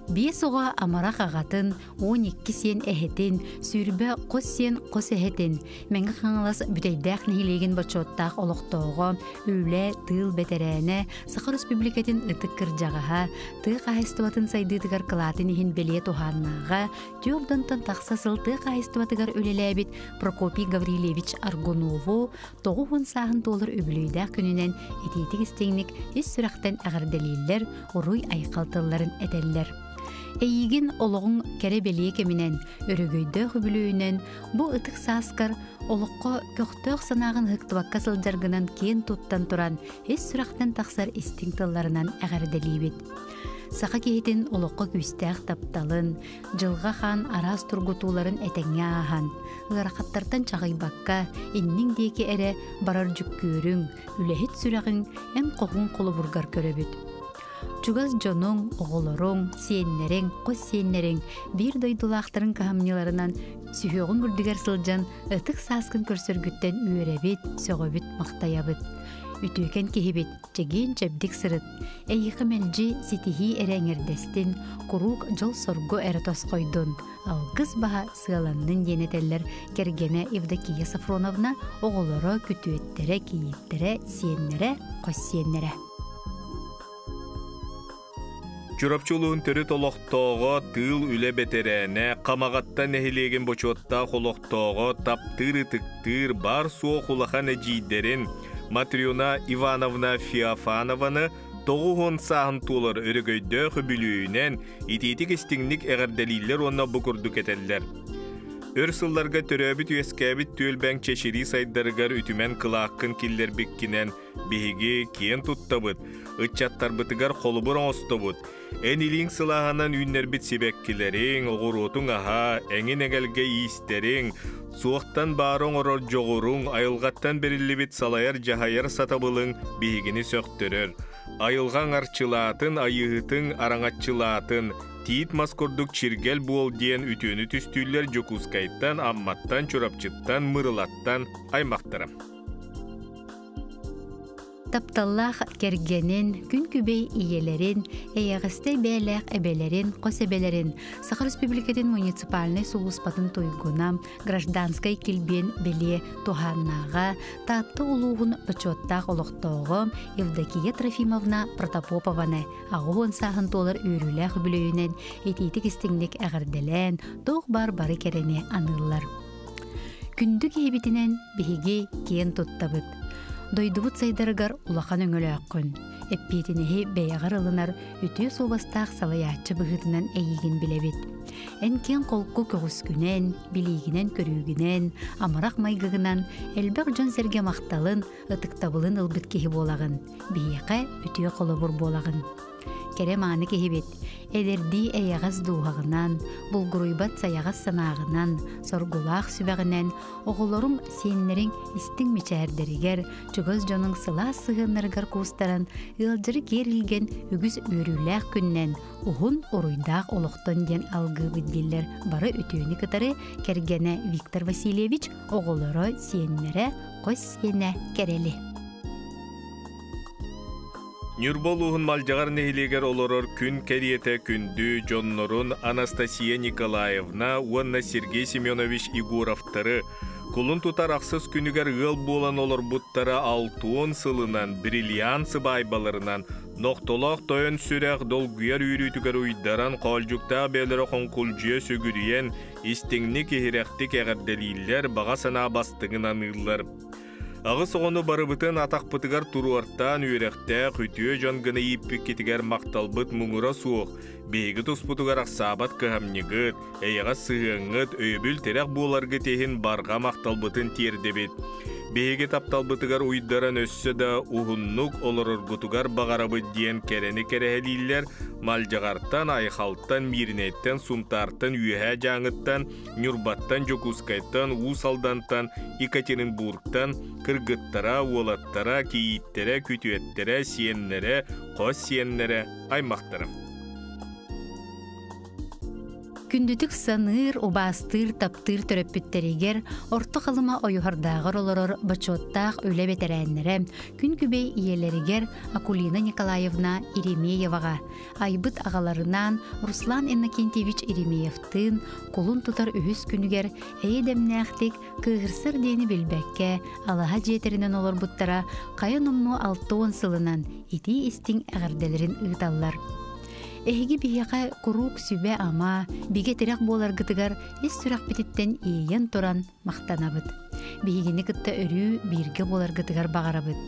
Биэс оҕо амарах аҕатын, 12 сиэн эһэтин, 20 хос сиэн хос эһэтин, Мэҥэ Хаҥалас Бүтэйдээх нэһилиэгин бочуоттаах олохтооҕо, үлэ, тыыл бэтэрээнэ, Саха Өрөспүүбүлүкэтин ытык кырдьаҕаһа, тыа хаһаайыстыбатын сайдыытыгар кылаатын иһин бэлиэ туһааннааҕа, түөрт тахса сыл тыа хаһаайыстыбатыгар үлэлээбит Прокопий Гаврильевич Аргунову 90 сааһын туолар үбүлүөйдээх күнүнэн итиитик истиҥник ис сүрэхтэн эҕэрдэлииллэр, уруй-айхал тылларын этэллэр. Эйиигин олоҕуҥ кэрэ-бэлиэ кэминэн, өрөгөйдөөх үбүлүөйүнэн бу ытык сааскар олоххо көхтөөх санааҕын ыһыктыбакка сылдьаргынан киэн туттан туран, ис сүрэхтэн тахсар истиҥ тылларынан эҕэрдэлиибит. Саха киһитин олоххо күүстээх тапталын, дьылҕа хаан араас тургутууларын этэҥҥэ ааһан, ыарахаттартан чаҕыйбакка, инниҥ диэки эрэ барар дьүккүөрүҥ, үлэһит сүрэҕиҥ эн хоһуун холобургар көрөбүт. Чугас дьонуҥ, оҕолоруҥ, сиэннэриҥ, хос сиэннэриҥ биир дойдулаахтарын кыһамньыларынан сүһүөҕүҥ үрдүгэр сылдьан ытык сааскын көрсөргүттэн үөрэбит, сөҕөбүт, махтайабыт. Үтүөкэн киһибит, чэгиэн-чэбдик сырыт, эйиэхэ мэлдьи ситиһии эрэ эҥэрдэстин, куруук дьол-соргу эрэ тосхойдун, алгыс баһа сыаланнын диэн этэллэр кэргэнэ Евдокия Софроновна, оҕолоро, күтүөттэрэ, кийииттэрэ, сиэннэрэ, хос сиэннэрэ. Чурапчы улууһун төрүт олохтооҕо, тыыл үлэ бэтэрээнэ, Хамаҕатта нэһилиэгин бочуоттаах олохтооҕо, таптыыр-ытыктыыр, баар-суох улахан эдьиийдэрин Матрена Ивановна Феофанованы 90 сааһын туолар өрөгөйдөөх үбүлүөйүнэн итиитик-истиҥник эҕэрдэлииллэр уонна бу курдук этэллэр. Өр сылларга төрөөбүт-үөскээбит түөлбэҥ чэчирии сайдарыгар үтүмэн кылааккын киллэрбиккинэн Биһиги киэн туттабыт, ыччаттарбытыгар холобур оҥостобут. Эн илииҥ сылааһынан үүннэрбит сибэккилэриҥ, оҕуруотуҥ аһа, эҥин эгэлгэ иистэриҥ, суохтан баары оҥорор дьоҕуруҥ, айылҕаттан бэриллибит салайар-дьаһайар сатабылыҥ биһигини сөхтөрөр. Айылҕаҥ арчылаатын, айыыһытыҥ араҥаччылаатын, тиит мас курдук чиргэл буол диэн үтүөнү түстүүллэр Дьокуускайтан, Амматтан, Чурапчыттан, Мырылаттан аймахтара. Тапталлаах кэргэнин, күн күбэй ийэлэрин, эйэҕэстэй бэйэлээх эбэлэрин, хос эбэлэрин, Саха Республикатын муниципальнай сулууспатын туйгуна, гражданскай килбиэн бэлиэ туһааннааҕа, Таатта улууһун бочуоттаах олохтооҕо Евдокия Трофимовна Протопопованы 80 сааһын туолар үөрүүлээх үбүлүөйүнэн итиитик-истиҥник эҕэрдэлээн, туох баар бары кэрэни аныыллар. Күндү киһибитинэн биһиги киэн туттабыт. Дойдубут сайдарыгар улахан өҥөлөөххүн. Эппиэтинэһи бэйэҕэр ылынар үтүө суобастаах салайааччы быһыытынан эйиигин билэбит. Эн киэҥ холку көҕүскүнэн, билиигинэн-көрүүгүнэн, амарах майгыгынан элбэх дьон-сэргэ махталын, ытыктабылын ылбыт киһи буолаҕын. Биһиэхэ үтүө холобур буолаҕын. Кэрэ-мааны киһибит, эдэрдии эйэҕэс дууһаҕынан, булгуруйбат сайаҕас санааҕынан, соргулаах сүбэҕинэн оҕолоруҥ, сиэннэриҥ истиҥ мичээрдэригэр, чугас дьонуҥ сылаас сыһыаннарыгар куустаран, ыалдьары киэр илгэн үгүс үөрүүлээх күннэн, уһун уруйдаах олохтон диэн алгыыбыт дииллэр бары үтүөнү кытары кэргэнэ Виктор Васильевич, оҕолоро, сиэннэрэ, хос сиэнэ Кэрэли. Ньурба улууһун Малдьаҕар нэһилиэгэр олорор күн кэриэтэ күндү дьоннорун Анастасия Николаевна уонна Сергей Семенович Егоровтары кулун тутар ахсыс күнүгэр ыал буолан олорбуттара алтуон сылынан бриллиант сыбаайбаларынан нохтолоох тойон сүрэх долгуйар үүрүүтүгэр уйдаран хоолдьуктаах бэйэлэрэ хоҥкулдьуйа сүгүрүйэн истиҥник иһирэхтик эҕэрдэлииллэр баҕа санаа бастыҥын аныыллар. Аҕыс оҕону барыбытын атахпытыгар туруортаан үөрэхтээх үтүө дьон гына ииппиккитигэр махталбыт муҥура суох, биһиги туспутугар ахсаабат кыһамньыгыт, эйэҕэс сыһыаҥҥыт, өйөбүл-тирэх буоларгыт иһин барҕа махталбытын тиэрдэбит. Биһиги тапталбытыгар уйдаран өссө да уһуннук олороргутугар баҕарабыт диэн кэрэни кэрэһэлииллэр Малдьаҕартан, Айхалтан, Мииринэйтэн, Сунтаартан, Үөһээ Дьааҥыттан, Ньурбаттан, Дьокуускайтан, Уус Алдантан, Екатеринбургтан кыргыттара, уолаттара, кийииттэрэ, күтүөттэрэ, сиэннэрэ, хос сиэннэрэ, аймахтара. Күндүтүк саныыр, убаастыыр, таптыыр төрөппүттэригэр Орто Халыма Ойуһардааҕар олорор бочуоттаах үлэ бэтэрээннэрэ, күн күбэй ийэлэригэр Акулина Николаевна Еремееваҕа, айбыт аҕаларынаан Руслан Иннокентьевич Еремеевтыын кулун тутар үһүс күнүгэр эйэ-дэмнээхтик кыыһырсар диэни билбэккэ алаһа дьиэтэринэн олорбуттара хайа номнуо 60 сылынан итии-истиҥ эҕэрдэлэрин ыыталлар. Эһиги биһиэхэ куруук сүбэ-ама, бигэ тирэх буоларгытыгар ис сүрэхпититтэн иэйэн туран махтанабыт. Биһигини кытта өрүү бииргэ буоларгытыгар баҕарабыт.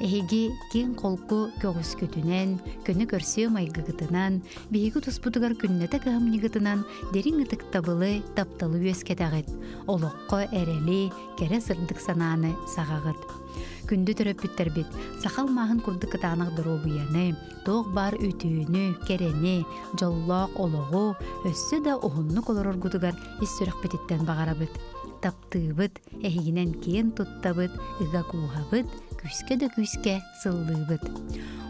Эһиги киэҥ-холку көҕүскүтүнэн, көнө көрсүө майгыгытынан, биһиги туспутугар күннэтэ кыһамньыгытынан дириҥ ытыктабылы, тапталы үөскэтэҕит, олоххо эрэли, кэрэ сырдык санааны саҕаҕыт. Күндү төрөппүттэрбит, сахал мааһын курдук кытаанах доруобуйаны, туох баар үтүөнү, кэрэни, дьоллоох олоҕу өссө да уһуннук олороргутугар ис сүрэхпититтэн баҕарабыт. Таптыыбыт, эһигинэн киэн туттабыт, ыга кууһабыт, күүскэ да күүскэ сыллыыбыт.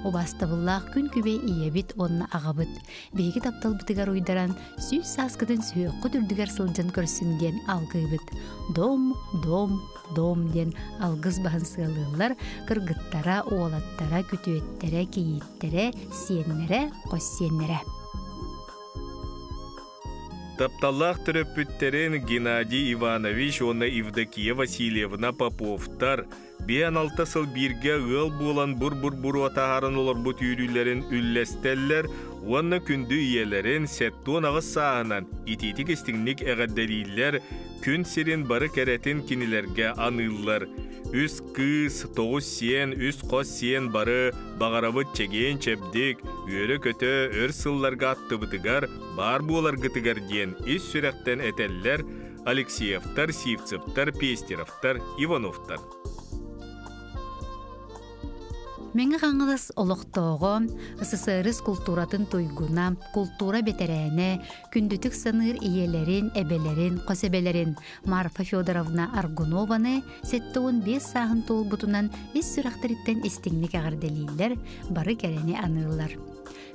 Убаастабыллаах күн күбэй ийэбит уонна аҕабыт. Биһиги тапталбытыгар уйдаран сүүс сааскытын сүһүөххүт үрдүгэр сылдьан көрсүҥ диэн алгыыбыт. Дом, дом, дом диэн алгыс баһын сыалыыллар кыргыттара, уолаттара, күтүөттэрэ, кийииттэрэ, сиэннэрэ, хос сиэннэрэ. Тапталлаах төрөппүттэрин Геннадий Иванович уонна Евдокия Васильевна Поповтар биэн алта сыл бииргэ ыал буолан бур-бур буруо таһааран олорбут үөрүүлэрин үллэстэллэр уонна күндү ийэлэрин 78 сааһынан итиитик истиҥник эҕэрдэлииллэр, күн сирин бары кэрэтин кинилэргэ аныыллар. Үс кыыс, тоҕус сиэн, үс хос сиэн бары баҕарабыт чэгиэн-чэбдик, үөрэ-көтө өр сылларга аттыбытыгар баар буоларгытыгар диэн ис сүрэхтэн этэллэр Алексеевтар, Сивцевтар, Пестеровтар, Ивановтар. Мэҥэ Хаҥалас олохтооҕо, СССР култууратын туйгуна, култуура бэтэрээнэ, күндүтүк саныыр ийэлэрин, эбэлэрин, хос эбэлэрин Марфа Федоровна Аргунованы 75 сааһын туолбутунан ис сүрэхтэриттэн истиҥник эҕэрдэлииллэр, бары кэрэни аныыллар.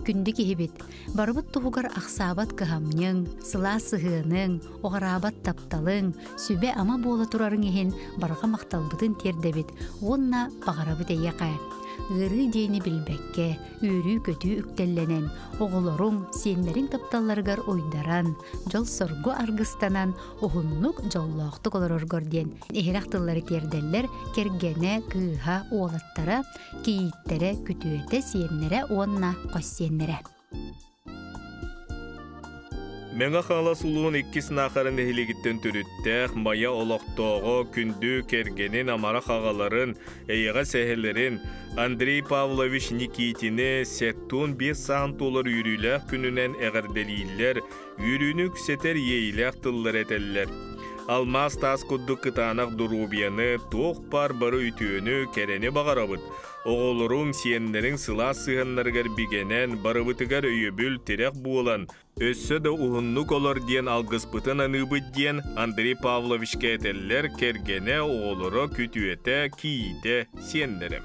Күндү киһибит, барыбыт туһугар ахсаабат кыһамньыҥ, сылаас сыһыаныҥ, оҕараабат тапталыҥ, сүбэ-ама буола турарыҥ иһин барҕа махталбытын тиэрдэбит уонна баҕарабыт эйиэхэ. Ыарыы диэни билбэккэ, үөрүү-көтүү үктэллэнэн, оҕолоруҥ, сиэннэриҥ тапталларыгар уйдаран, дьол-соргу аргыстанан, уһуннук дьоллоохтук олороргор диэн иһирэх тыллары тиэрдэллэр кэргэнэ, кыыһа, уолаттара, кийииттэрэ, күтүөтэ, сиэннэрэ уонна хос сиэннэрэ. Мэҥэ Хаҥалас улууһун иккис Наахара нэһилиэгиттэн төрүттээх Майа олохтооҕо күндү кэргэнин амарах аҕаларын, эйэҕэс эһэлэрин Андрей Павлович Никитини 75 сааһын туолар үөрүүлээх күнүнэн эҕэрдэлииллэр, үөрүүнү үксэтэр иэйиилээх тыллары этэллэр. Алмаас таас курдук кытаанах доруобуйаны, туох баар бары үтүөнү, кэрэни баҕарабыт. Оҕолоруҥ, сиэннэриҥ сылаас сыһыаннарыгар бигэнэн, барыбытыгар өйөбүл, тирэх буолан, өссө да уһуннук олор диэн алгыспытын аныыбыт диэн Андрей Павловичка этэллэр кэргэнэ, оҕолоро, күтүөтэ, кийиитэ, сиэннэрэ.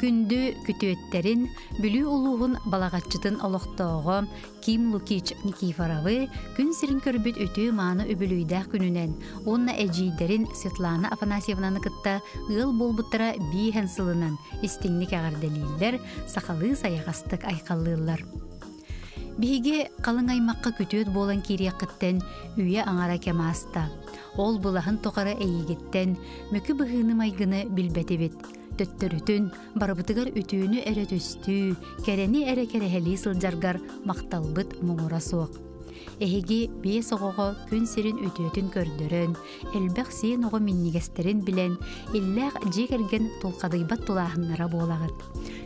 Күндү күтүөттэрин Бүлүү улууһун Балаҕаччытын олохтооҕо Ким Лукич Никифоровы күн сирин көрбүт үтүө-мааны үбүлүөйдээх күнүнэн уонна эдьиийдэрин Светлана Афанасьевнаны кытта ыал буолбуттара биэһэн сылынан истиҥник эҕэрдэлииллэр, сахалыы сайаҕастык айхаллыыллар. Биһиги халыҥ аймахха күтүөт буолан киириэххиттэн үйэ аҥара кэм ааста. Ол былаһын тухары эйигиттэн мөкү быһыыны-майгыны билбэтибит. Төттөрүтүн, барыбытыгар үтүөнү эрэ түстүү, кэрэни эрэ кэрэһэлии сылдьаргар махталбыт муҥура суох. Эһиги биэс оҕоҕо күн сирин үтүөтүн көрдөрөн, элбэх сиэн оҕо минньигэстэрин билэн, иллээх дьиэ кэргэн тулхадыйбат тулааһыннара буолаҕыт.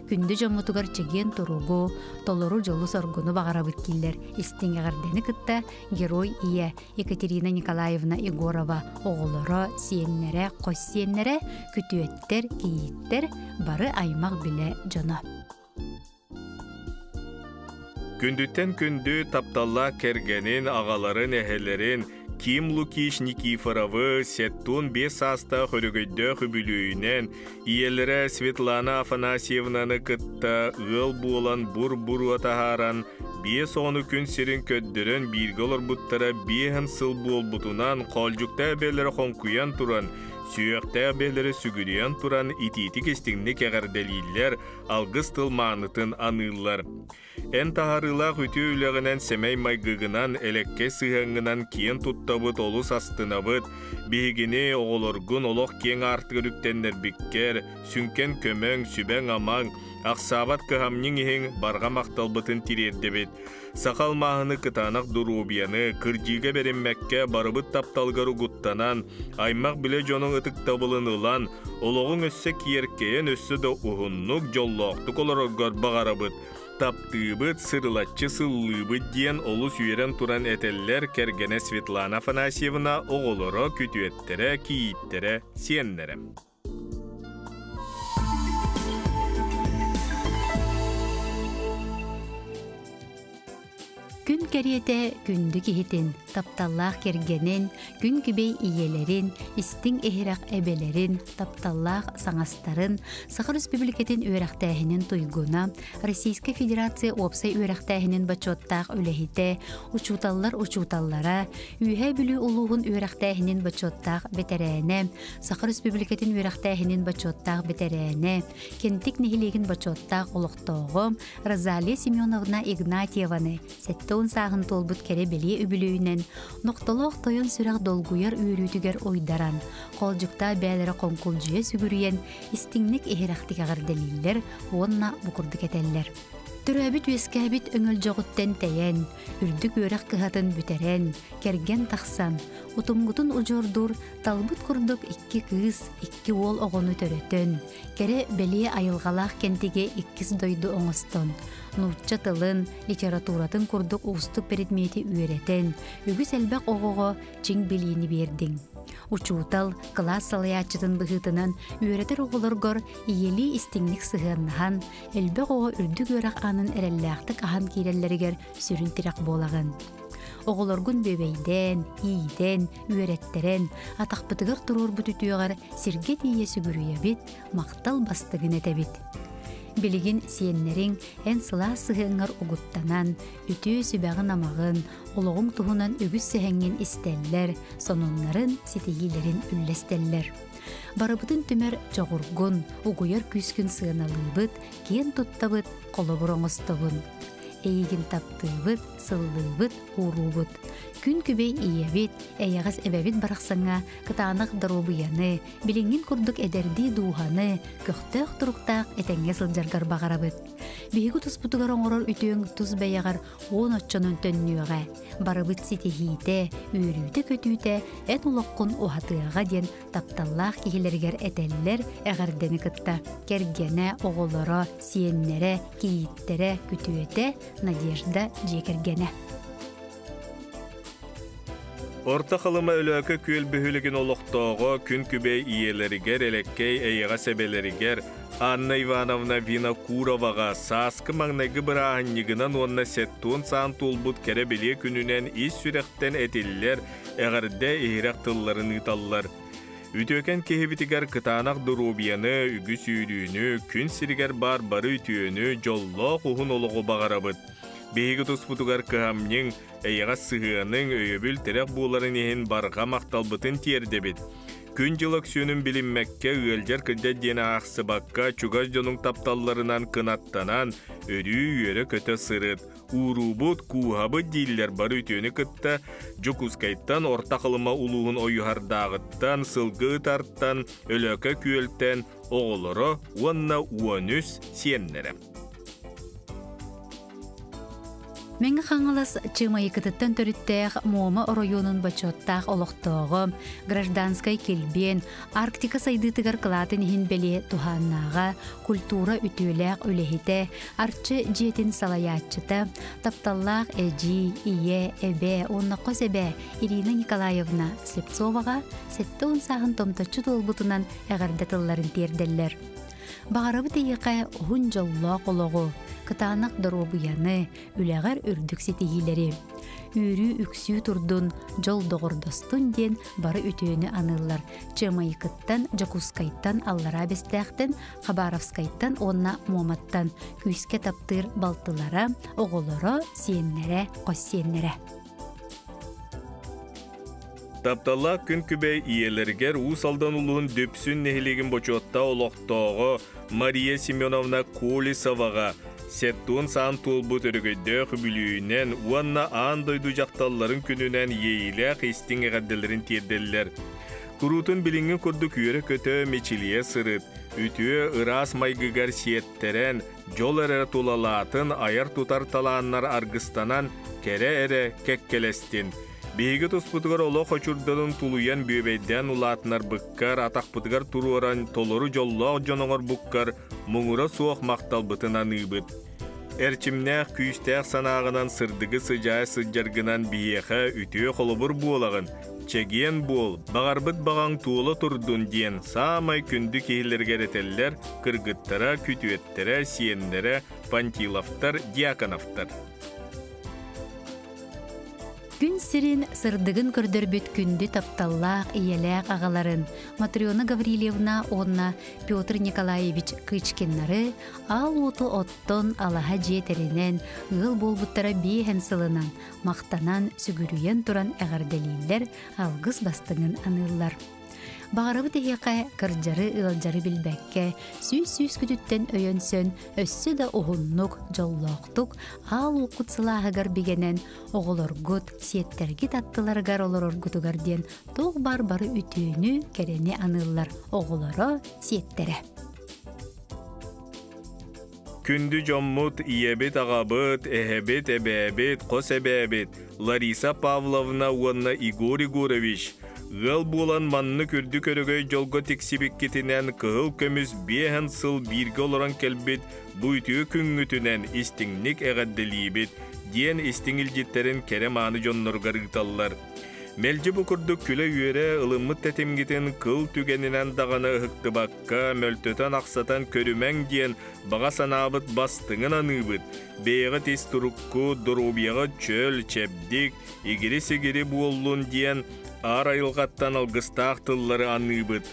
Күндү дьоммутугар чэгиэн туругу, толору дьолу-соргуну баҕарабыт дииллэр истиҥ эҕэрдэни кытта Герой ийэ Екатерина Николаевна Егорова оҕолоро, сиэннэрэ, хос сиэннэрэ, күтүөттэр, кийииттэр, бары аймах билэ дьоно. Күндүттэн күндү тапталлаах кэргэнин, аҕаларын, эһэлэрин Ким Лукич Никифоровы 75 саастаах өрөгөйдөөх үбүлүөйүнэн ийэлэрэ Светлана Афанасьевнаны кытта ыал буолан бур-буруо таһааран, биэс оҕону күн сирин көрдөрөн бииргэ олорбуттара биэһэн сыл буолбутунан хоолдьуктаах бэйэлэрэ хоҥкуйан туран, сүһүөхтээх бэйэлэрэ сүгүрүйэн туран итиитик-истиҥник эҕэрдэлииллэр, алгыс тыл маанытын аныыллар. Эн таһаарыылаах үтүө үлэҕинэн сэмэй майгыгынан, элэккэй сыһыаҥҥынан киэн туттабыт, олус астынабыт. Биһигини, оҕолоргун олох киэҥ аартыгар үктэннэрбиккэр, сүҥкэн көмөҥ, сүбэҥ-амаҥ, ахсаабат кыһамньыҥ иһин барҕа махталбытын тириэрдэбит. Саха алмааһыны кытаанах доруобуйаны, кырдьыыга бэриммэккэ барыбыт тапталгар угуттанан, аймах-билэ дьонуҥ ытыктабылын ылан, олоҕуҥ өссө киэркэйэн өссө да уһуннук, дьоллоохтук олороргор баҕарабыт. Таптыыбыт, сырылаччы сыллыыбыт диэн олус үөрэн туран этэллэр кэргэнэ Светлана Афанасьевна оҕолоро, күтүөттэрэ, кийииттэрэ, сиэннэрэ. Күн кэриэтэ күндү киһитин, тапталлаах кэргэнин, күн күбэй ийэлэрин, истиҥ иһирэх эбэлэрин, тапталлаах саҥастарын, Саха Республикатын үөрэхтээһинин туйгуна, Российскай Федерация уопсай үөрэхтээһинин бочуоттаах үлэһитэ, учууталлар учууталлара, Үөһээ Бүлүү улууһун үөрэхтээһинин бочуоттаах бэтэрээнэ, Саха Республикатын үөрэхтээһинин бочуоттаах бэтэрээнэ, Кентик нэһилиэгин бочуоттаах олохтооҕо Розалия Семеновна Игнатьеваны 70 сааһын туолбут кэрэ бэлиэ үбүлүөйүнэн нохтолоох тойон сүрэх долгуйар үөрүүтүгэр уйдаран, хоолдьуктаах бээлэрэ хоҥкулдьуйа сүгүрүйэн, истиҥник иһирэхтик эҕэрдэлииллэр уонна бу курдук этэллэр. Төрөөбүт-үөскээбит өҥөлдьөҕүттэн тэйэн, үрдүк үөрэх кыһатын бүтэрэн, кэргэн тахсан, утумгутун удьуордуур талбыт курдук икки кыыс, икки уол оҕону төрөтөн, кэрэ бэлиэ айылҕалаах кэнтиги иккис дойду оҥостон, нуучча тылын, литературатын курдук уустук предмети үөрэтэн, үгүс элбэх оҕоҕо чиҥ билиини биэрдиҥ. Учуутал, кылаас салайааччытын быһыытынан үөрэтэр оҕолоргор ийэлии истиҥник сыһыаннаһан, элбэх оҕо үрдүк үөрэх аанын эрэллээхтик аһан киирэллэригэр сүрүн тирэх буолаҕын. Оҕолоргун бүөбэйдээн, иитэн, үөрэттэрэн, атахпытыгар туруорбут үтүөҕэр сиргэ тиийэ сүгүрүйэбит, махтал бастыгын этэбит. Билигин сиэннэриҥ эн сылаас сыһыаҥҥар угуттанан, үтүө сүбэҕин-амаҕын, олоҕуҥ туһунан үгүс сэһэҥҥин истэллэр, сонуннарын, ситиһиилэрин үллэстэллэр. Барыбытын түмэр дьоҕургун, угуйар күүскүн сыаналыыбыт, киэн туттабыт, холобур оҥостобун. Эйигин таптыыбыт, сыллыыбыт, ууруубут. Күн күбэй ийэбит, эйэҕэс эбэбит барахсаҥҥа кытаанах доруобуйаны, билиҥҥин курдук эдэрдии дууһаны, көхтөөх туруктаах этэҥҥэ сылдьаргар баҕарабыт. Биһиги туспутугар оҥорор үтүөҥ тус бэйэҕэр уон оччонон төннүөҕэ. Барыбыт ситиһиитэ, үөрүүтэ-көтүүтэ эн олоххун уһатыаҕа диэн тапталлаах киһилэригэр этэллэр эҕэрдэни кытта кэргэнэ, оҕолоро, сиэннэрэ, кийииттэрэ, күтүөтэ Надежда дьиэ кэргэнэ. Орто Халыма Өлөөкө күөл бөһүөлэгин олохтооҕо күн күбэй ийэлэригэр, элэккэй эйэҕэс эбэлэригэр Анна Ивановна Винокуроваҕа сааскы маҥнайгы бырааһынньыгынан уонна сеттуон саан туолбут кэрэ бэлиэ күнүнэн ис сүрэхтэн этиллэр эҕэрдэ иһирэх тылларын ыыталлар. Үтүөкэн киһибитигэр кытаанах доруобуйаны, үгүс үөрүүнү, күн сиригэр баар бары үтүөнү, дьоллоох уһун олоҕу баҕарабыт. Биһиги туспутугар кыһамньыҥ, эйэҕэс сыһыаныҥ, өйөбүл тирэх буоларын иһин барҕа махталбытын тиэрдэбит. Күн-дьыл өксүөнүн билиммэккэ, ыалдьар-кырдьар диэн аахсыбакка, чугас дьонуҥ тапталларынан кынаттанан, өрүү үөрэ-көтө сырыт. Ууруубут, кууһабыт дииллэр бары үтүөнү кытта Дьокуускайтан, Орто Халыма улууһун Ойуһардааҕыттан, Сылгы Ытартан, Өлөөкө Күөлтэн оҕолоро уонна 13 сиэннэрэ. Мэҥэ Хаҥалас Чыамайыкытыттан төрүттээх Муома оройуонун бочуоттаах олохтооҕо, гражданскай килбиэн, Арктика сайдыытыгар кылаатын иһин бэлиэ туһааннааҕа, культура үтүөлээх үлэһитэ, Арчы дьиэтин салайааччыта, тапталлаах эдьиий, ийэ, эбээ уонна хос эбээ Ирина Николаевна Слепцоваҕа 70 сааһын томточчу туолбутунан эҕэрдэ тылларын тиэрдэллэр. Баҕарабыт эйиэхэ уһун дьоллоох олоҕу, кытаанах доруобуйаны, үлэҕэр үрдүк ситиһиилэри. Үөрүү үксүү турдун, дьол доҕордостун диэн бары үтүөнү аныыллар Чыамайыкыттан, Дьокуускайтан, Аллараа Бэстээхтэн, Хабаровскайтан уонна Муоматтан күүскэ таптыыр балтылара, оҕолоро, сиэннэрэ, хос сиэннэрэ. Тапталлаах күн күбэй ийэлэригэр Уус Алдан улууһун Дүпсүн нэһилиэгин бочуоттаах олохтооҕо Мария Семеновна Колесоваҕа сеттуон саан туолбут өрөгөйдөөх үбүлүөйүнэн уонна аан дойду дьахталларын күнүнэн иэйиилээх истиҥ эҕэрдэлэрин тиэрдэллэр. Куруутун билиҥҥи курдук үөрэ-көтө мичилийэ сырыт, үтүө ыраас майгыгар сиэттэрэн, дьол эрэ тулалаатын айар-тутар талааннар аргыстанан, кэрэ эрэ кэккэлэстин. Биһиги туспутугар олох очурданын тулуйан бүөбэйдээн улаатынарбыккар, атахпытыгар туруоран толору дьоллоох дьон оҥорбуккар муҥура суох махталбытын аныыбыт. Эрчимнээх, күүстээх санааҕынан сырдыгы сыдьаайа сылдьаргынан биһиэхэ үтүө холобур буолаҕын, чэгиэн буол, баҕарбыт баҕаҥ туола турдун диэн саамай күндү киһилэригэр этэллэр кыргыттара, күтүөттэрэ, сиэннэрэ Пантиловтар, Дьяконовтар. Күн сирин сырдыгын көрдөрбүт күндү тапталлаах ийэлээх аҕаларын Матрена Гаврильевна уонна Петр Николаевич Кычкиннары аал уоту оттон алаһа дьиэ тэринэн ыал буолбуттара биэһэн сылынан махтанан сүгүрүйэн туран эҕэрдэлииллэр, алгыс бастыҥын аныыллар. Баҕарабыт эһиэхэ кырдьары ыалдьары билбэккэ, сүүс-сүүскүтүттэн өйөнсөн, өссө да уһуннук, дьоллоохтук, аал уоккут сылааһыгар бигэнэн, оҕолоргут, сиэттэргит аттыларыгар олороргутугар диэн туох баар бары үтүөнү, кэрэни аныыллар оҕолоро, сиэттэрэ. Күндү дьоммут, ийэбит, аҕабыт, эһэбит, эбээбит, хос эбээбит Лариса Павловна уонна Егор Егорович ыал буолан маннык үрдүк өрөгөй дьолго тиксибиккитинэн кыһыл көмүс биэһэн сыл бииргэ олорон кэлбит бу үтүө күҥҥүтүнэн истиҥник эҕэрдэлиибит диэн истиҥ илдьиттэрин кэрэ-мааны дьонноругар ыыталлар. Мэлдьи бу курдук күлэ-үөрэ ылыммыт тэтимҥитин кыл түгэнинэн даҕаны ыһыктыбакка, мөлтөтөн-ахсатан көрүмэҥ диэн баҕа санаабыт бастыҥын аныыбыт. Бэйэҕит ис туруккут, доруобуйаҕыт чөл, чэбдик, игири-сигири буоллун диэн аар айылҕаттан алгыстаах тыллары аныыбыт.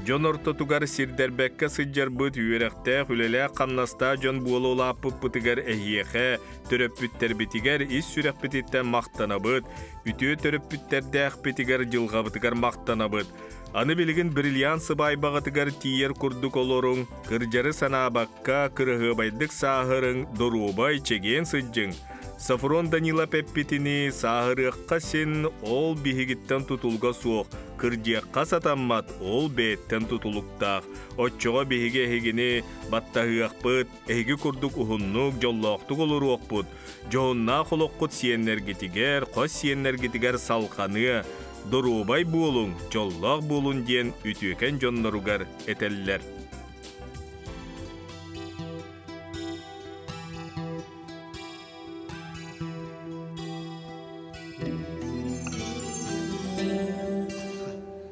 Дьон ортотугар сирдэрбэккэ сылдьарбыт үөрэхтээх, үлэлээх-хамнастаах дьон буола улааппыппытыгар эһиэхэ, төрөппүттэрбитигэр ис сүрэхпититтэн махтанабыт, үтүө төрөппүттэрдээхпитигэр дьылҕабытыгар махтанабыт. Аны билигин бриллиант сыбаайбаҕытыгар тиийэр курдук олоруҥ, кырдьары санаабакка, кыраһыабайдык сааһырыҥ, доруобай, чэгиэн сылдьыҥ. Софрон Данилов эппитинии, сааһырыахха син ол биһигиттэн тутулуга суох, кырдьыахха сатаммат, ол бэйэттэн тутулуктаах. Оччоҕо биһиги эһигини баттаһыахпыт, эһиги курдук уһуннук, дьоллоохтук олоруохпут, дьоһуннаах олоххут сиэннэргитигэр, хос сиэннэргитигэр салҕаныа, доруобай буолуҥ, дьоллоох буолун диэн үтүөкэн дьонноругар этэллэр.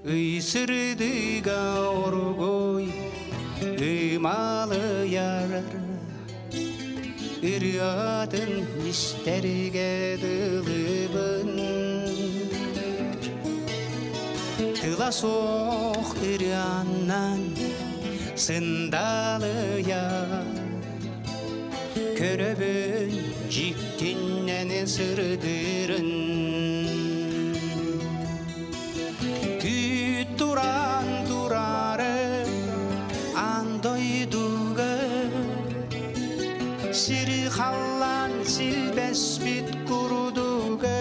Ый сырдыга оргуй ымалыйар ырыатын истэргэ дылыбын. Тыла суох ырыаннан сындалыйа Көрөбүн дьиктиннэн сырдырын Күүт туран турары аан дойдуга Сири халлаан силбэспит курдуга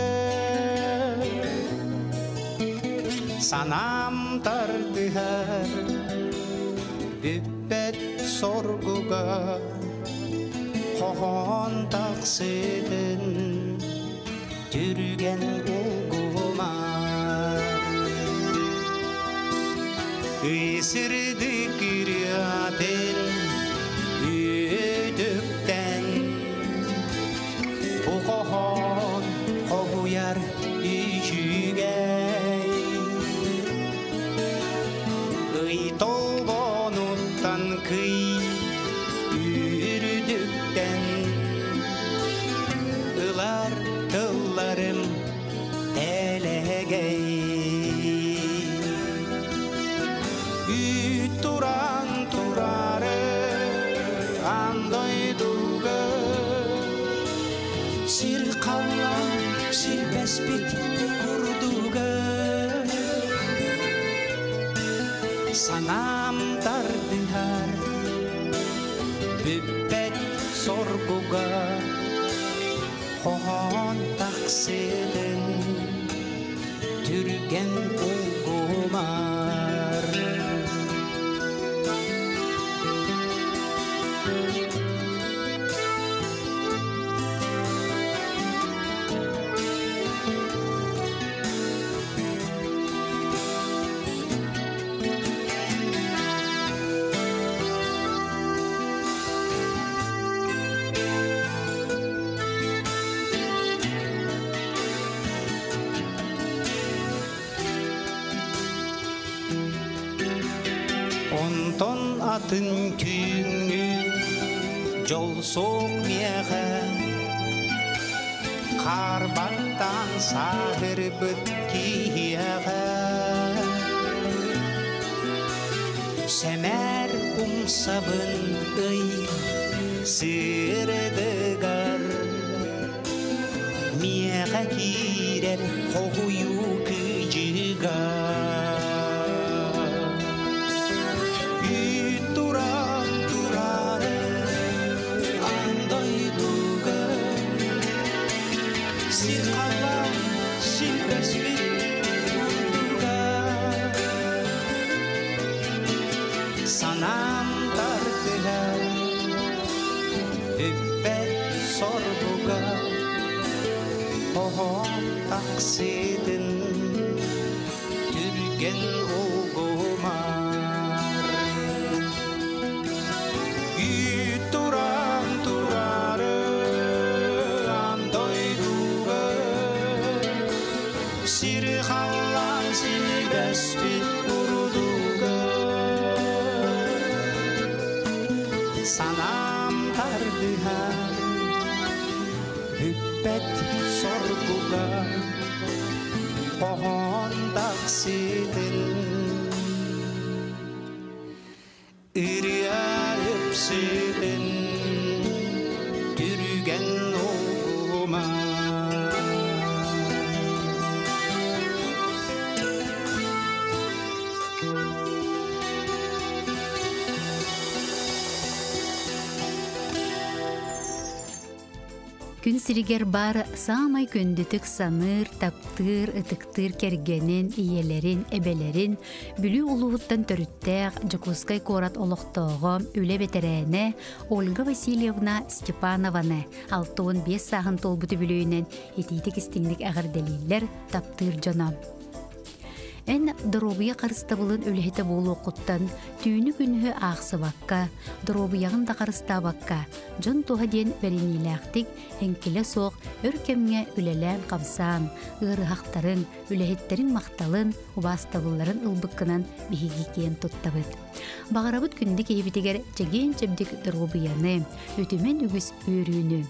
Санаам тардыһар бүппэт соргуга Хоһоон тахсытын түргэн улгумар Ысырдык ырыатын үтүктэн Бу хоһоон хоһуйар үчүгэй Ый толбонуттан кый үрдүктэн Ылар тылларым элэгэй Үүт туран турары аан дойдуга Сир халлаан силбэспит курдуга Санаам тардыһар бүппэт соргуга Хоһоон тахсыытын түргэн улгумар Онтон атын түүҥҥү дьол суох миэхэ Хаарбаттан сааһырбыт киһиэхэ Сэмээр умсабын ый сырдыгар Миэхэ киирэр хоһуйуу кыдьыга Үүт туран турары аан дойдуга Сир халлаан силбэспит курдуга Санаам тардыһар бүппэт соргуга Хоһоон тахсыытын түргэн улгумар Үүт туран турары аан дойдуга Сир халлаан силбэспит курдуга Санаам тардыһар бүппэт соргуга Хоһоон тахсыытын ырыа ыпсыытын түргэн улгумар Күн сиригэр баар саамай күндүтүк саныыр, таптыыр, ытыктыыр кэргэнин, ийэлэрин, эбэлэрин Бүлүү улууһуттан төрүттээх Дьокуускай куорат олохтооҕо, үлэ бэтэрээнэ Ольга Васильевна Степанованы 65 сааһын туолбут үбүлүөйүнэн итиитик истиҥник эҕэрдэлииллэр таптыыр дьоно. Эн доруобуйа харыстабылын үлэһитэ буолуоххуттан түүнү-күнүһү аахсыбакка, доруобуйаҕын да харыстаабакка, дьон туһа диэн бэриниилээхтик, эҥкилэ суох өр кэмҥэ үлэлээн-хамсаан, ыарыһахтарын, үлэһиттэриҥ махталын, убаастабылларын ылбыккынан биһиги киэн туттабыт. Баҕарабыт күндү киһибитигэр чэгиэн-чэбдик доруобуйаны, үтүмэн үгүс үөрүүнү.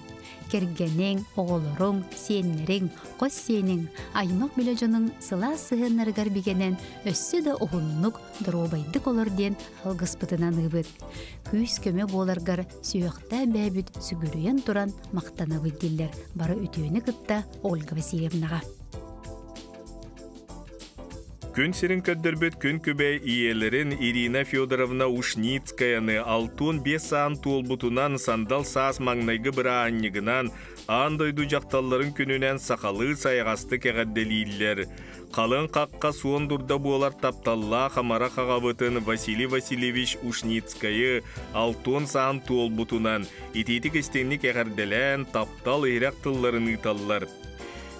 Кэргэниҥ, оҕолоруҥ, сиэннэриҥ, хос сиэниҥ, аймах билэ дьонуҥ сылаас сыһыаннарыгар бигэнэн өссө да уһуннук, доруобайдык олор диэн алгыспытын аныыбыт. Күүс-көмө буоларгар сүһүөхтээх бэйэбит сүгүрүйэн туран махтанабыт дииллэр бары үтүөнү кытта Ольга Васильевнаҕа. Күн сирин көрдөрбүт күн күбэй ийэлэрин Ирина Федоровна Ушницкаяны 65 саан туолбутунан сандал саас маҥнайгы бырааһынньыгынан аан дойду дьахталларын күнүнэн сахалыы сайаҕастык эҕэрдэлииллэр. Халыҥ хахха суон дурда буолар тапталлаах амарах аҕабытын Василий Васильевич Ушницкайы алтуон саан туолбутунан итиитик истиҥник эҕэрдэлээн таптал иһирэх тылларын ыыталлар.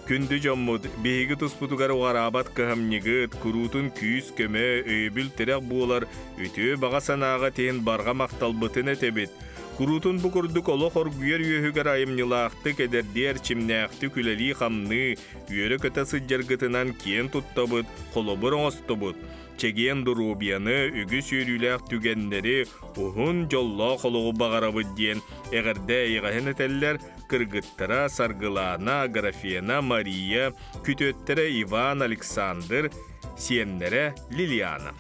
Күндү дьоммут, биһиги туспутугар уҕараабат кыһамньыгыт, куруутун күүс-көмө, өйөбүл-тирэх буолар үтүө баҕа санааҕа иһин барҕа махталбытын этэбит. Куруутун бу курдук олох оргуйар үөһүгэр айымньылаахтык, эдэрдии эрчимнээхтик үлэлии-хамныы, үөрэ-көтө сылдьаргытынан киэн туттабыт, холобур оҥостобут. Чэгиэн доруобуйаны, үгүс үөрүүлээх түгэннэри, уһун дьоллоох олоҕу баҕарабыт диэн эҕэрдэ эйэҕэһин этэллэр кыргыттара Саргылаана, Аграфена, Мария, күтүөттэрэ Иван, Александр, сиэннэрэ Лилиана.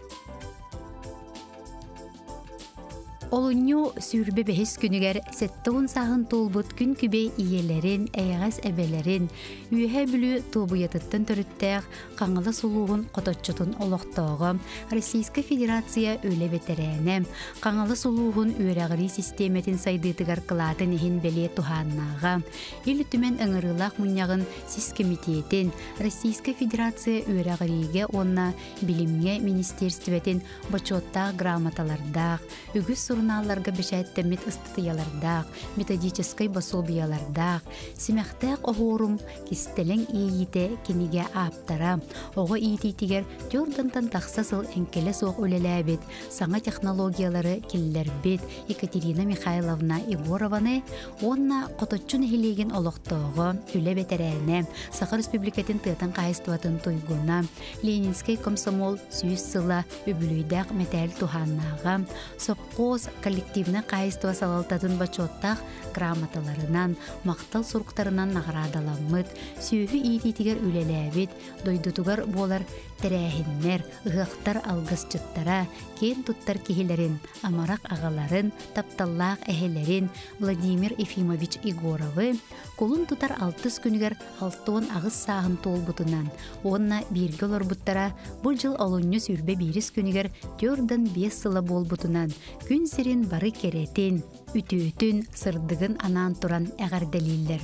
Олунньу 25 күнүгэр 70 сааһын туолбут күн күбэй ийэлэрин, эйэҕэс эбэлэрин, Үөһээ Бүлүү Туобуйатыттан төрүттээх Хаҥалас улууһун Хоточчутун олохтооҕо, Российскай Федерация үлэ бэтэрээнэ, Хаҥалас улууһун үөрэҕирии систиэмэтин сайдыытыгар кылаатын иһин бэлиэ туһааннааҕа, Ил Түмэн ыҥырыылаах мунньаҕын сис кэмитиэтин, Российскай Федерация үөрэҕириигэ уонна билимҥэ министиэристибэтин бочуоттаах грамоталардаах, үгүс сурунаалларга бэчээттэммит ыстатыйалардаах, методическай босуобуйалардаах, Симэхтээх оһуорум кистэлэҥ иэйиитэ кинигэ ааптара, оҕо иитиитигэр түөрт тахса сыл эҥкилэ суох үлэлээбит, саҥа технологиялары киллэрбит Екатерина Михайловна Егорованы уонна Хоточчу нэһилиэгин олохтооҕо, үлэ бэтэрээнэ, Саха Республикатын тыатын хаһаайыстыбатын туйгуна, Ленинскэй комсомол сүүс сыла үбүлүйдээх мэтээл туһааннааҕа, сопхуос коллективнай хаһаайыстыба салалтатын бочуоттаах грамоталарынан, махтал суруктарынан наҕараадаламмыт, сүөһү иитиитигэр үлэлээбит, дойдутугар буолар тэрээһиннэр, ыһыахтар алгысчыттара, киэн туттар киһилэрин, амарах аҕаларын, тапталлаах эһэлэрин Владимир Ефимович Егоровы кулун тутар алтыс күнүгэр 68 сааһын туолбутунан уонна бииргэ олорбуттара бу дьыл олунньу 21 күнүгэр 45 сыла буолбутунан күн сирин бары кэрэтин, үтүөтүн, сырдыгын анаан туран эҕэрдэлииллэр.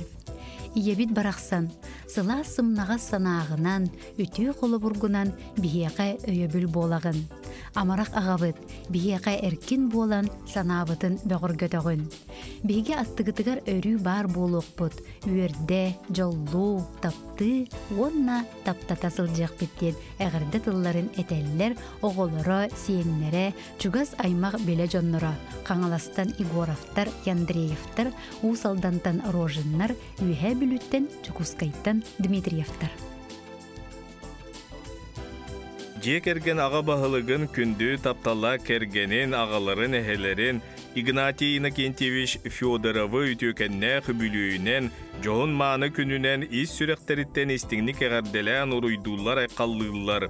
Ийэбит барахсан сылаас сымнаҕас санааҕынан, үтүө холобургунан биһиэхэ өйөбүл буолаҕын. Амарах аҕабыт биһиэхэ эркин буолан санаабытын бөҕөргөтөҕүн. Биһиги аттыгытыгар өрүү баар буолуохпут, үөрдэ, дьоллуу, таптыы уонна таптата сылдьыахпыт диэн эҕэрдэ тылларын этэллэр оҕолоро, сиэннэрэ, чугас аймах билэ дьонноро Хаҥаластан Егоровтар, Яндреевтар, Уус Алдантан Рожиннар, Үөһээ Бүлүүттэн, Дьокуускайтан Дмитриевтар. Дьиэ кэргэн аҕа баһылыгын күндү тапталлаах кэргэнин, аҕаларын, эһэлэрин Игнатий Иннокентьевич Федоровы үтүөкэннээх үбүлүөйүнэн, дьоһун-мааны күнүнэн ис сүрэхтэриттэн истиҥник эҕэрдэлээн уруйдууллар-айхаллыыллар.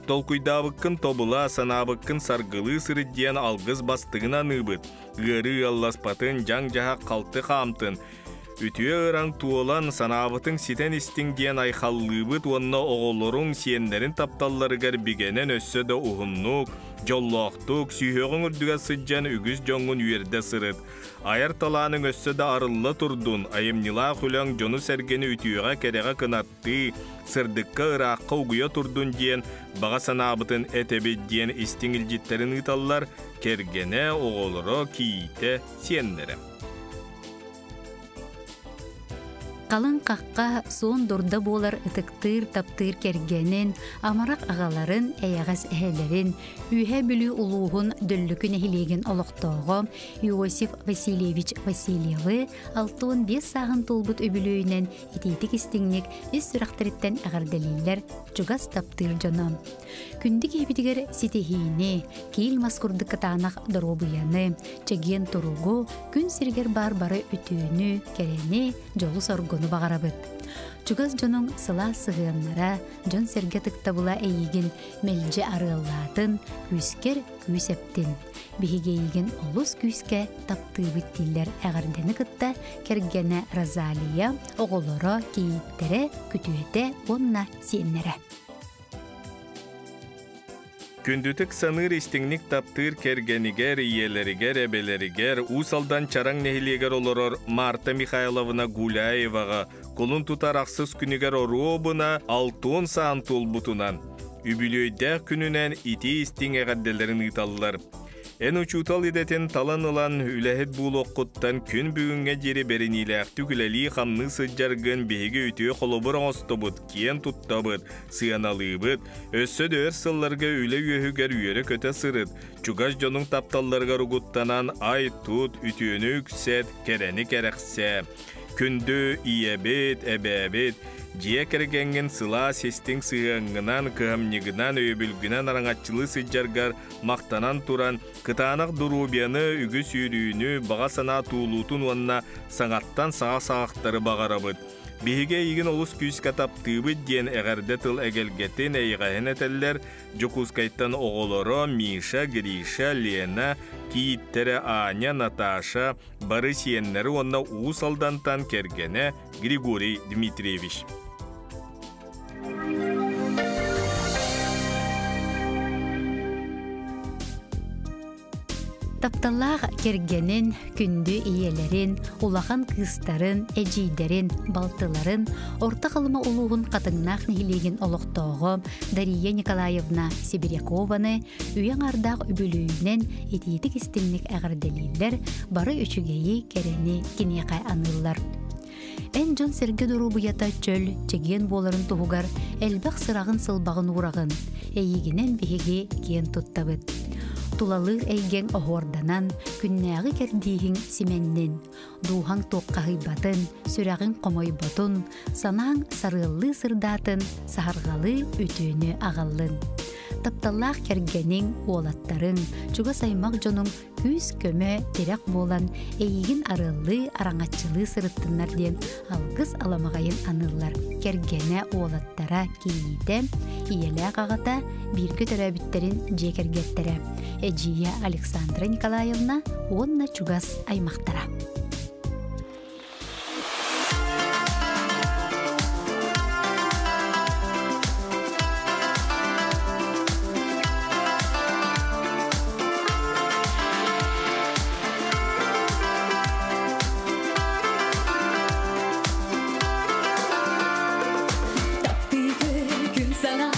Толкуйдаабыккын тобула, санаабыккын саргылыы сырыт диэн алгыс бастыҥын аныыбыт. Ыарыы ыалласпатын, дьаҥ-дьаһах халты хаамтын, Үтүө ыраҥ туолан, санаабытыҥ ситэн истиҥ диэн айхаллыыбыт уонна оҕолоруҥ, сиэннэрин тапталларыгар бигэнэн өссө да уһуннук, дьоллоохтук, сүһүөҕүҥ үрдүгэр сылдьан үгүс дьоҥҥун үөрдэ сырыт. Айар талааныҥ өссө да арылла турдун, айымньылаах үлэҥ дьону-сэргэни үтүөҕэ-кэрэҕэ кынаттыы, сырдыкка ыраахха угуйа турдун диэн баҕа санаабытын этэбит диэн истиҥ илдьиттэрин ыыталлар кэргэнэ, оҕолоро, кийиитэ, сиэннэрэ. Халыҥ хахха суон дурда буолар ытыктыыр, таптыыр кэргэнин, амарах аҕаларын, эйэҕэс эһэлэрин, Үөһээ Бүлүү улууһун Дөллүкү нэһилиэгин олохтооҕо Иосиф Васильевич Васильевы 65 сааһын туолбут үбүлүөйүнэн итиитик истиҥник ис сүрэхтэриттэн эҕэрдэлииллэр чугас таптыыр дьоно. Күндү киһибитигэр ситиһиини, киил мас курдук кытаанах доруобуйаны, чэгиэн туругу, күн сиригэр баар бары үтүөнү, кэрэни, дьолу-соргуну баҕарабыт. Чугас дьонуҥ сылаас сыһыаннара, дьон-сэргэ тыктабыла эйигин мэлдьи арыаллаатын, күүскэр күүс эптин. Биһиги эйигин олус күүскэ таптыыбыт дииллэр эҕэрдэни кытта кэргэнэ Розалия, оҕолоро, кийииттэрэ, күтүөтэ уонна сиэннэрэ. Күндүтүк саныыр истиҥник таптыыр кэргэнигэр, ийэлэригэр, эбэлэригэр Уус Алдан Чараҥ нэһилиэгэр олорор Марта Михайловна Гуляеваҕа кулун тутар ахсыс күнүгэр оруобуна алтуон саан туолбутунан, үбүлүөйдээх күнүнэн итии истиҥ эҕэрдэлэрин ыыталлар. Эн учуутал идэтин талан ылан, үлэһит буолуоххуттан күн бүгүҥҥэ диэри бэриниилээхтик үлэлии-хамныы сылдьаргын биһиги үтүө холобур оҥостобут, киэн туттабыт, сыаналыыбыт. Өссө да өр сылларга үлэ үөһүгэр үөрэ-көтө сырыт, чугас дьонуҥ тапталларыгар угуттанан ай-тут, үтүөнү үксэт, кэрэни кэрэхсээ. Күндү ийэбит, эбээбит, дьиэ кэргэҥҥин сылаас истиҥ сыһыаҥҥынан, кыһамньыгынан, өйөбүлгүнэн араҥаччылыы сылдьаргар махтанан туран, кытаанах доруобуйаны, үгүс үөрүүнү, баҕа санаа туолуутун уонна саҥаттан саҥа саҕахтары баҕарабыт. Биһиги эйигин олус күүскэ таптыыбыт диэн эҕэрдэ тыл эгэлгэтин, эйэҕэһин этэллэр Дьокуускайтан оҕолоро Миша, Гриша, Лена, кийииттэрэ Аня, Наташа, бары сиэннэри уонна Уус Алдантан кэргэнэ Григорий Дмитриевич. Тапталлаах кэргэнин, күндү ийэлэрин, улахан кыыстарын, эдьиийдэрин, балтыларын Орто Халыма улууһун Хатыҥнаах нэһилиэгин олохтооҕо Дария Николаевна Сибирякованы үйэ аҥаардаах үбүлүөйүнэн итиитик истиҥник эҕэрдэлииллэр, бары үчүгэйи, кэрэни киниэхэ аныыллар. Эн дьон-сэргэ доруобуйата чөл, чэгиэн буоларын туһугар элбэх сыраҕын-сылбаҕын уураҕын, эйигинэн биһиги киэн туттабыт. Тулалыыр эйгэҥ оһуорданан, күннээҕи кэрдииһиҥ симэннин, дууһаҥ туоххаһыйбатын, сүрэҕиҥ хомойботун, санааҥ сарыаллыы сырдаатын, саһарҕалыы үтүөнү аҕаллын. Тапталлаах кэргэниҥ, уолаттарыҥ, чугас аймах дьонуҥ күүс-көмө, тирэх буолан эйигин арыаллыы, араҥаччылыы сырыттыннар диэн алгыс аламаҕайын аныыллар. Кэргэнэ, уолаттара, кийиитэ, ийэлээх аҕата, бииргэ төрөөбүттэрин дьиэ кэргэттэрэ, эдьиийэ Александра Николаевна уонна чугас аймахтара. Таптыыр күн сана